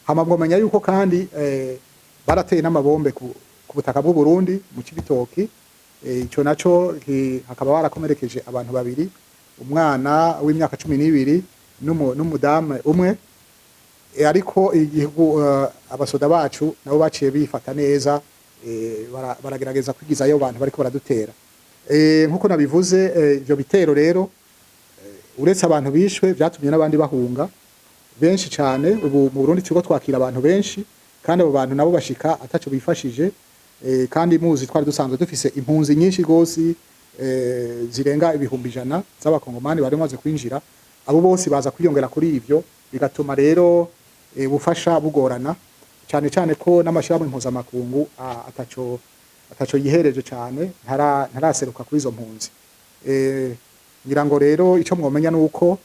Hama mwomenya yuko kandi barateye n'amabombe ku butaka bw'u Burundi mu Cibitoki. Ico naco hakaba barakomerekeje abantu babiri, umwana w'imyaka 12 n'umudamu umwe. Ariko igihugu, abasoda bacu nabo baciye bifata neza, baragerageza kwigizayo abantu bariko baradutera. Nkuko nabivuze, ivyo bitero rero, uretse abantu bishwe, vyatumye n'abandi bahunga benshi cane. Ubu mu Burundi turiko twakira abantu benshi, kandi abo bantu nabo bashika ataco bifashije. Kandi muzi twari dusanzwe dufise impunzi nyinshi gose, zirenga 100,000 z'abakongomani bari bamaze kwinjira. Abo bose baza kwiyongera kuri ivyo, bigatuma rero bufasha bugorana cane cane ko n'amashirahamwe mpuzamakungu ataco yihereje cane, ntaraseruka kuri izo mpunzi. Ngira ngo rero ico mwomenya nuko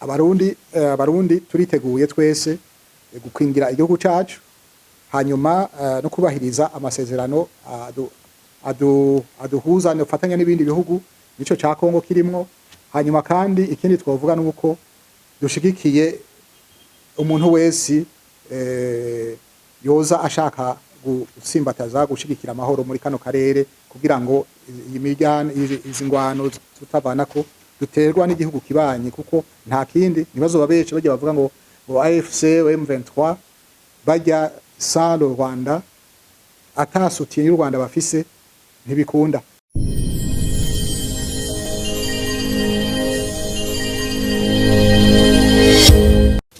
Abarundi turiteguye twese gukingira igihugu cacu, hanyuma no kubahiriza amasezerano aduhuza dufatanya n'ibindi bihugu, nico ca Kongo kirimwo. Hanyuma kandi ikindi twovuga nuko dushigikiye umuntu wese yoza ashaka gutsimbataza, gushigikira amahoro muri kano karere, kugira ngo iyi miryano, izi ngwano tutavanako duterwa n'igihugu kibanye, kuko nta kindi. Ntibazoba benshi bajya bavuga ngo AFC M23 bajya sans le Rwanda, ata soutien y'u Rwanda bafise ntibikunda.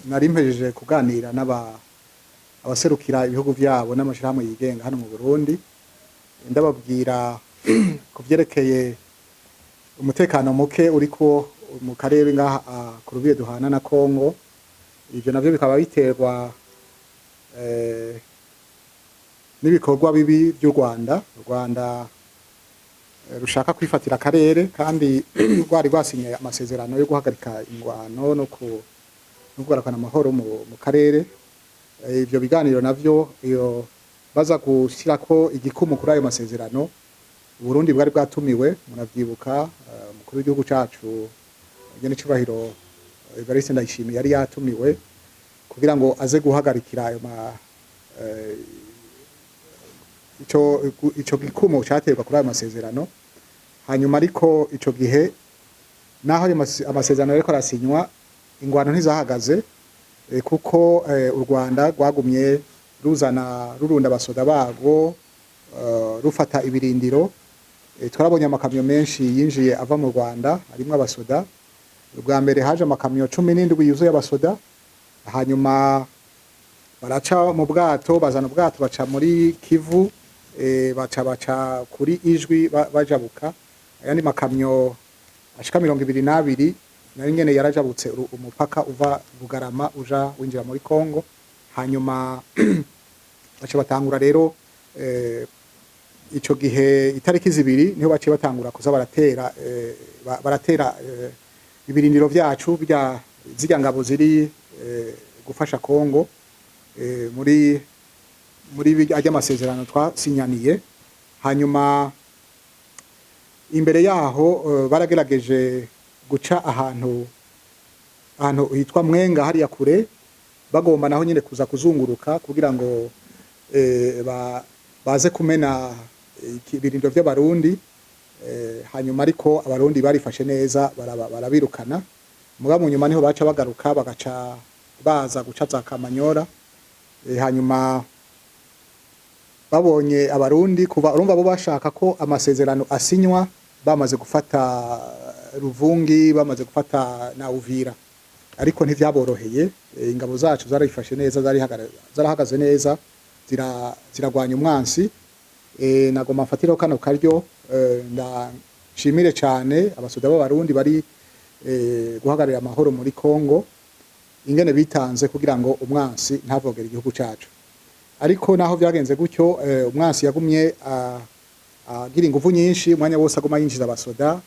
Nari mpejeje kuganira n'aba abaserukira ibihugu vyabo n'amashirahamwe yigenga hano mu Burundi, ndababwira ku vyerekeye umutekano muke uriko mu karere ngaha ku rubibe duhana na Kongo. Ivyo navyo bikaba biterwa n'ibikorwa bibi vy'u Rwanda. U Rwanda rushaka kwifatira akarere, kandi rwari rwasinye amasezerano yo guhagarika ingwano no kugarukana amahoro mu karere. Ivyo biganiro navyo, iyo baza gushirako igikumu kuri ayo masezerano, Burundi bwari bwatumiwe. Muravyibuka, umukuru w'igihugu cacu nyen'icubahiro Evariste Ndayishimiye yari yatumiwe kugira ngo aze guhagarikira ayo ma ico gikumu caterwa kuri ayo masezerano. Hanyuma ariko ico gihe, naho ayo amasezerano yariko arasinywa, ingwano ntizahagaze, kuko u Rwanda rwagumye ruzana rurunda abasoda barwo, rufata ibirindiro. Twarabonye amakamyo menshi yinjiye ava mu Rwanda arimwo abasoda. Ubwa mbere haje amakamyo 17 yuzuye abasoda, hanyuma baraca mu bwato, bazana ubwato baca muri Kivu, baca kuri Ijwi, bajabuka. Ayandi makamyo ashika 22 nayo nyene yarajabutse umupaka uva Bugarama uja winjira muri Kongo. Hanyuma baca batangura rero, ico gihe itariki 2 niho baciye batangura kuza baratera, baratera ibirindiro vyacu bya zirya ngabo ziri gufasha Kongo muri ajya amasezerano twasinyaniye. Hanyuma imbere yaho baragerageje guca ahantu hitwa Mwenga hariya kure, bagomba naho nyine kuza kuzunguruka kugira ngo baze kumena ibirindiro by'Abarundi. Hanyuma ariko Abarundi barifashe neza, barabirukana. Mugabo mu nyuma niho baca bagaruka, bagaca baza guca za Kamanyora. Hanyuma babonye Abarundi, kuva urumva bo bashaka ko amasezerano asinywa bamaze gufata Ruvungi, bamaze gufata na Uvira, ariko ntivyaboroheye. Ingabo zacu zarifashe neza, zarahagaze neza, ziragwanya umwansi. Nagomba mfatiraho kano karyo, ndashimire cane abasoda b'Abarundi bari guhagararira amahoro muri Kongo, ingene bitanze kugira ngo umwansi ntavogere igihugu cacu. Ariko naho vyagenze gutyo, umwansi yagumye agira inguvu nyinshi, umwanya wose aguma yinjiza abasoda.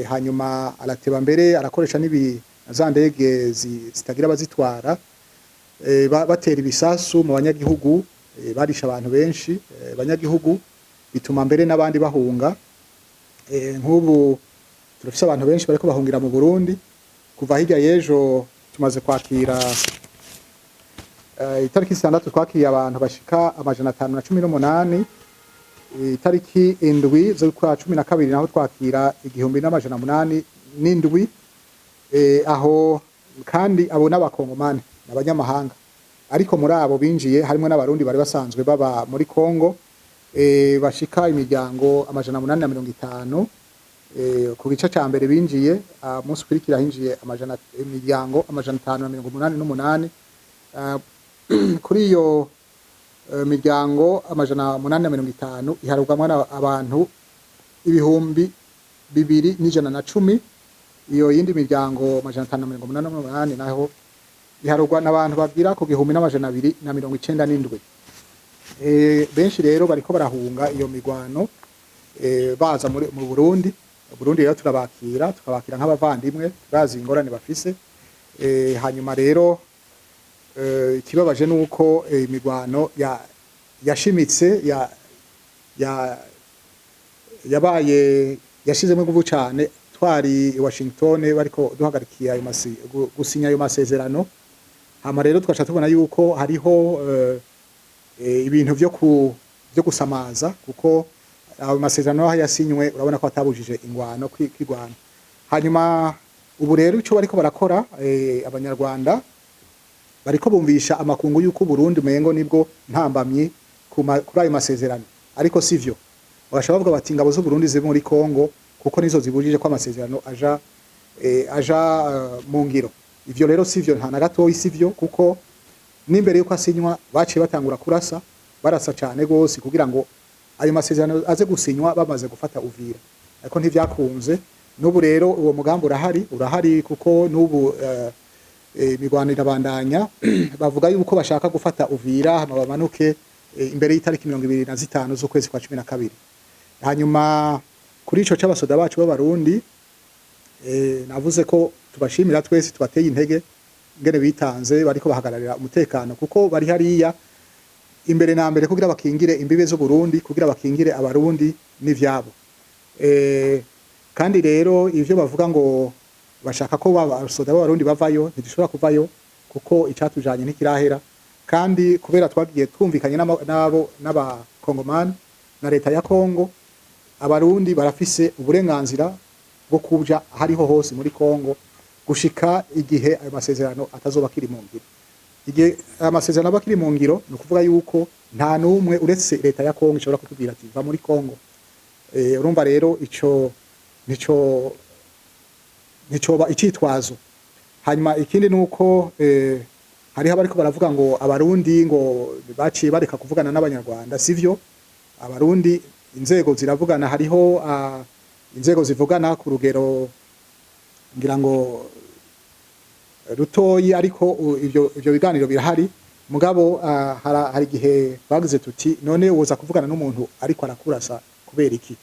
Hanyuma arateba mbere arakoresha n'ibi za ndege zitagira abazitwara, batera ibisasu mu banyagihugu, barisha abantu benshi, banyagihugu, bituma mbere n'abandi bahunga. Nk'ubu turafise abantu benshi bariko bahungira mu Burundi. Kuva hirya y'ejo tumaze kwakira Itariki 6 twakiriye abantu bashika 518. Itariki 7 z'ukwa 12 naho twakira 1807. Aho kandi abo n'abakongomani, n'abanyamahanga, ariko muri abo binjiye harimo n'abarundi bari basanzwe baba muri Kongo, bashika imiryango 850. Ku gice ca mbere binjiye, munsi ukurikira hinjiye amajana imiryango 588. Kuri iyo miryango 850 iharurwamwo abantu 2110. Iyo yindi miryango 588 naho iharurwa n'abantu bagira ku 1297. Benshi rero bariko barahunga iyo migwano, baza mu Burundi. Burundi rero turabakira, tukabakira nk'abavandimwe, turazi ingorane bafise. Hanyuma rero ikibabaje nuko imigwano ya yashimitse ya ya yabaye yashizemo inguvu cane twari i Washington bariko duhagarikiye ayo gusinya ayo masezerano. Hama rero tugaca tubona yuko hariho ibintu vyo gusamaza, kuko ayo masezerano aho yasinywe urabona ko atabujije ingwano kwigwana. Hanyuma ubu rero ico bariko barakora, abanyarwanda bariko bumvisha amakungu yuko Burundi umengo nibwo ntambamyi kuri ayo masezerano, ariko sivyo. Bagaca bavuga bati ingabo z'u Burundi ziri muri Kongo kuko nizo zibujije ko amasezerano aja mu ngiro. Ivyo rero sivyo, nta na gatoyi sivyo, kuko n'imbere yuko asinywa baciye batangura kurasa, barasa cane gose kugira ngo ayo masezerano aze gusinywa bamaze gufata Uvira, ariko ntivyakunze. N'ubu rero uwo mugambi urahari, urahari, kuko n'ubu imigwano irabandanya. Bavuga yuko bashaka gufata Uvira hama bamanuke imbere y'itariki 25 z'ukwezi kwa 12. Hanyuma kuri ico c'abasoda bacu b'abarundi, navuze ko tubashimira twese, tubateye intege ngene bitanze, bariko bahagararira umutekano, kuko bari hariya imbere na mbere kugira bakingire imbibe z'u Burundi, kugira bakingire abarundi n'ivyabo. Kandi rero ivyo bavuga ngo bashaka ko abasoda b'abarundi bavayo, ntidushobora kuvayo kuko icatujanye ntikirahera. Kandi kubera twagiye twumvikanye n'abo n'abakongomani na leta ya Kongo, abarundi barafise uburenganzira bwo kuja hariho hose muri Kongo gushika igihe ayo masezerano atazoba akiri mu ngiro. Igihe aya masezerano aba akiri mu ngiro, ni ukuvuga yuko nta n'umwe uretse leta ya Kongo ishobora kutubwira ati va muri Kongo. Urumva rero ico nico nticoba icitwazo. Hanyuma ikindi nuko hariho abariko baravuga ngo abarundi ngo baciye bareka kuvugana n'abanyarwanda. Sivyo, abarundi inzego ziravugana, hariho inzego zivugana ku rugero ngira ngo rutoyi, ariko ivyo biganiro birahari. Mugabo hari igihe bagize tuti none woza kuvugana n'umuntu ariko arakurasa kubera iki?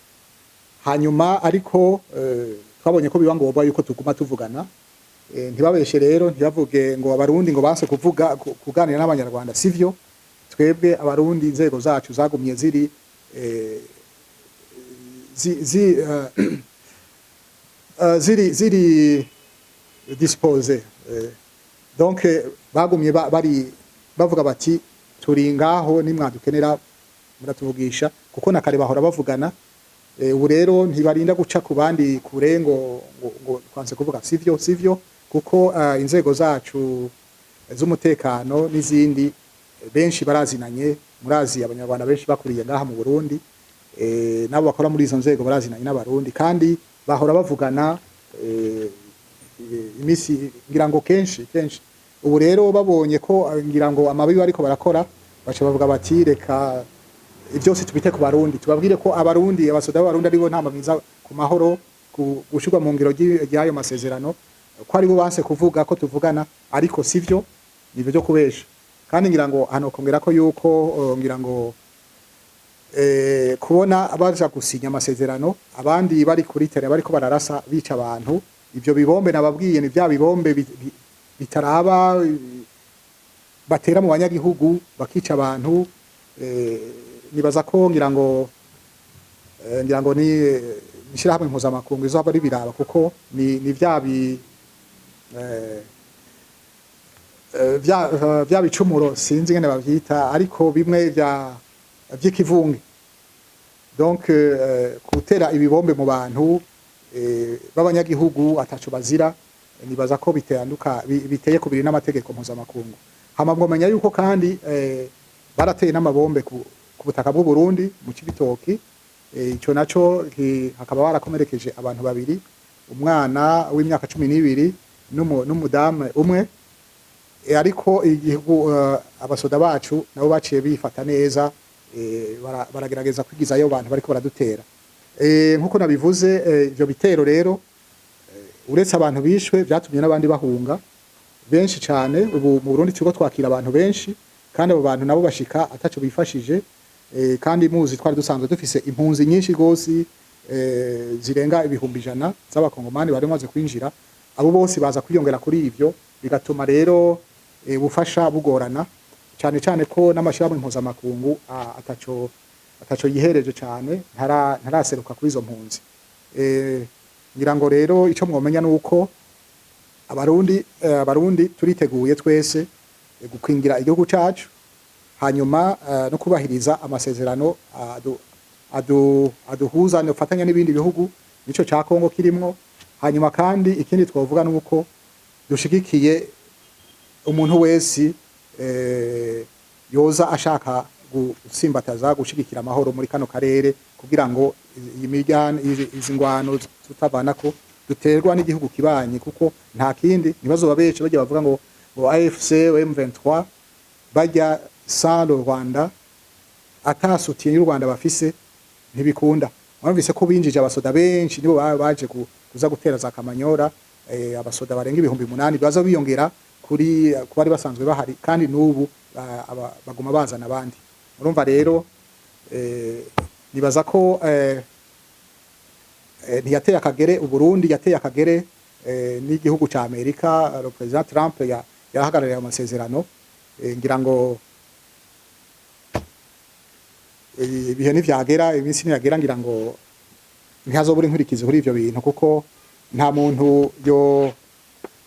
Hanyuma ariko twabonye ko biba ngombwa yuko tuguma tuvugana. Ntibabeshe rero, ntibavuge ngo abarundi ngo banse kuvuga kuganira n'abanyarwanda, sivyo. Twebwe abarundi inzego zacu zagumye ziri zi, zi, ziri disposées. Donc bagumye bari bavuga bati turi ngaho, nimwadukenera muratuvugisha, kuko na kare bahora bavugana. Ubu rero ntibarinda guca ku bandi kure ngo twanse kuvuga. Sivyo, sivyo, kuko inzego zacu z'umutekano n'izindi, benshi barazinanye. Murazi abanyarwanda benshi bakuriye ngaha mu Burundi, nabo bakora muri izo nzego barazinanye n'abarundi, kandi bahora bavugana imisi ngira ngo kenshi kenshi. Ubu rero babonye ko ngira ngo amabi bariko barakora, baca bavuga bati reka byose tubite ku barundi, tubabwire ko abarundi, abasoda b'abarundi aribo ntama mwiza ku mahoro, ku gushirwa mu ngiro ry'ayo masezerano, ko aribo banse kuvuga ko tuvugana. Ariko sivyo, nivyo byo kubesha. Kandi ngira ngo hano kongera ko yuko ngira ngo kubona baja gusinya amasezerano abandi bari kuri terrain bariko bararasa, bica abantu, ivyo bibombe nababwiye ni vya bibombe bitaraba, batera mu banyagihugu bakica abantu. Nibaza ko ngira ngo ni ishirahamwe mpuzamakungu izohava ribiraba, kuko ni vya bi vya bicumuro, sinzi ingene bavyita, ariko bimwe vya vy'ikivunge, donc gutera ibibombe mu bantu b'abanyagihugu ataco bazira, nibaza ko biteanduka biteye kubiri n'amategeko mpuzamakungu. Hama mwomenya yuko kandi barateye n'amabombe ku butaka bw'u Burundi mu Cibitoki. Ico naco hakaba barakomerekeje abantu babiri, umwana w'imyaka 12 n'umudamu umwe. Ariko igihugu, abasoda bacu nabo baciye bifata neza, baragerageza kwigizayo abantu bariko baradutera. Nkuko nabivuze, ivyo bitero rero, uretse abantu bishwe, vyatumye n'abandi bahunga benshi cane. Ubu mu Burundi turiko twakira abantu benshi, kandi abo bantu nabo bashika ataco bifashije. Kandi muzi twari dusanzwe dufise impunzi nyinshi gose, zirenga 100,000 z'abakongomani bari bamaze kwinjira. Abo bose baza kwiyongera kuri ivyo, bigatuma rero ubufasha bugorana cane cane ko n'amashirahamwe mpuzamakungu ataco yihereje cane, ntaraseruka kuri izo mpunzi. Ngira ngo rero ico mwomenya nuko Abarundi turiteguye twese gukingira igihugu cacu, hanyuma no kubahiriza amasezerano aduhuza ufatanya n'ibindi bihugu, nico ca Kongo kirimwo. Hanyuma kandi ikindi twovuga nuko dushigikiye umuntu wese yoza ashaka gutsimbataza, gushigikira amahoro muri kano karere, kugira ngo iyi miryano, izi ngwano tutavanako duterwa n'igihugu kibanyi, kuko nta kindi. Ntibazoba benshi bajya bavuga ngo AFC M23 bajya sans le Rwanda, ata soutien y'u Rwanda bafise ntibikunda. Mwumvise ko binjije abasoda benshi, nibo baje kuza gutera za Kamanyora, abasoda barenga 8000 baza biyongera kuri ku bari basanzwe bahari, kandi n'ubu baguma bazana abandi. Urumva rero, nibaza ko ntiyateye akagere Uburundi, yateye akagere n'igihugu ca Amerika. Le président Trump yahagarariye amasezerano. Ngira ngo ibihe ntivyagera, iminsi ntiyagera, ngira ngo ntihazobura inkurikizi kuri ivyo bintu, kuko nta muntu yo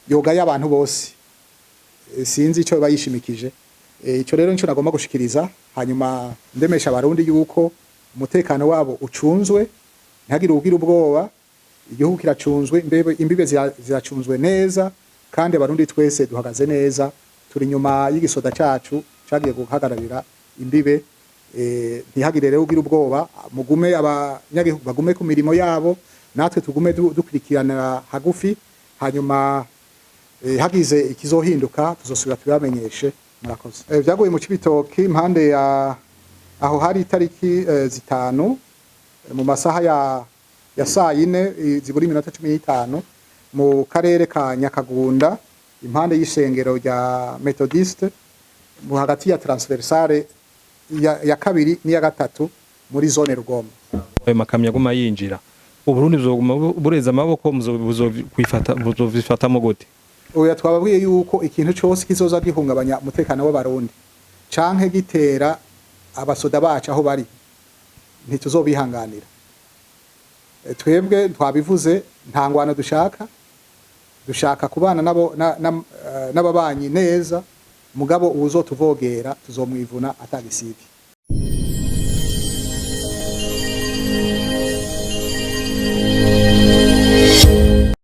yogaya abantu bose. Sinzi ico bayishimikije. Ico rero nico nagomba gushikiriza, hanyuma ndemesha Abarundi yuko umutekano wabo ucunzwe, ntihagire ugira ubwoba. Igihugu kiracunzwe, imbibe ziracunzwe neza, kandi Abarundi twese duhagaze neza, turi inyuma y'igisoda cacu cagiye guhagararira imbibe. Ntihagire rero ugira ubwoba, mugume, abanyagihugu bagume ku mirimo yabo, natwe tugume dukurikiranira hagufi. Hanyuma hagize ikizohinduka tuzosubira tubibamenyeshe. Murakoze. Vyaguye mu Cibitoki, impande ya aho hari itariki 5, mu masaha ya saa 4 zibura iminota 15, mu karere ka Nyakagunda, impande y'ishengero rya Methodiste, mu hagati ya transversale ya kabiri n'iya gatatu muri zone Rugombo. Ayo makamyo aguma yinjira, Uburundi buzoguma bureza amaboko? Buzovyifatamo gute? Oya, twababwiye yuko ikintu cose kizoza gihungabanya umutekano w'Abarundi canke gitera abasoda bacu aho bari, ntituzobihanganira. Twebwe twabivuze, nta ngwano dushaka, dushaka kubana nabo n'ababanyi neza, mugabo uwuzotuvogera tuzomwivuna atagisivye.